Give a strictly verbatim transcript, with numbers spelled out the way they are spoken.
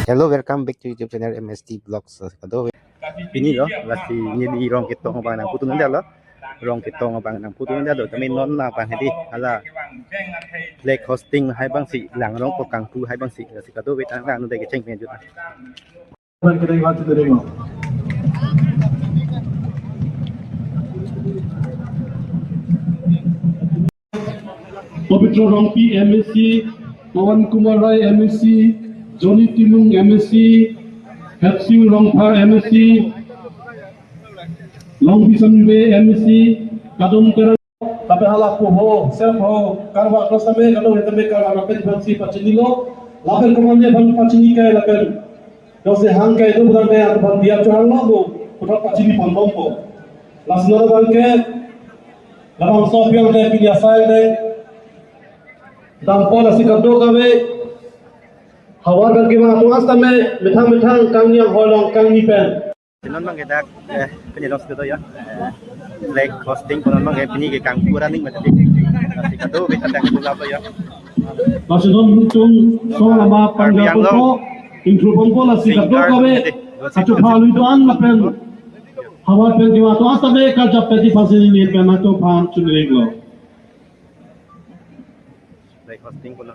Hello, welcome back to YouTube channel M S T Vlogs. Kado pini lo, lasi neli Rongketong abang nangputun-un-edetlo. Rongketong abang nangputun-un-edetlo. Tame non labang hedi hala flag hoisting hai abangsi, langrong ko kangpu hai abangsi. Lasi kadokave tang lang nudai kecheng pen jut. Pabitra Rongpi M A C, Pawan Kumar Rai M A C, Johnny Timung M A C, Hepsing Rongphar M A C, Longbi Sanbe M A C, Kadom Terang. Tapi hala puho, sem ho, karwa klos tame, kadom tame karwa rapet bangsi pachinilo, lapen komane bang pachini kai lapen. Jose hang kai itu bukan kayak bukan dia curang lo bu, bukan pachini pondong bu. Lasi non abang ke, labangso apiang dei, pini asai dei. Dampo lasi kadokave. Havar abang ke mangtung as tame, methang methang kangni ahoi along kangni pen. Non abang ke dak, eh, pini los kedo ya. Eh, flag hoisting pu non abang ke pini ke kangpu running mati. Lasi kadokave tang pulang ya. Lasi non tum so lama pangga Karbi Anglong poko, intro poko lasi singer kadokave. Mati. Achu phalui doan lapen. Havar pen kima to asta be karjap pedi pasi ni pen atum aphan chunring lo. Flag hoisting pu non.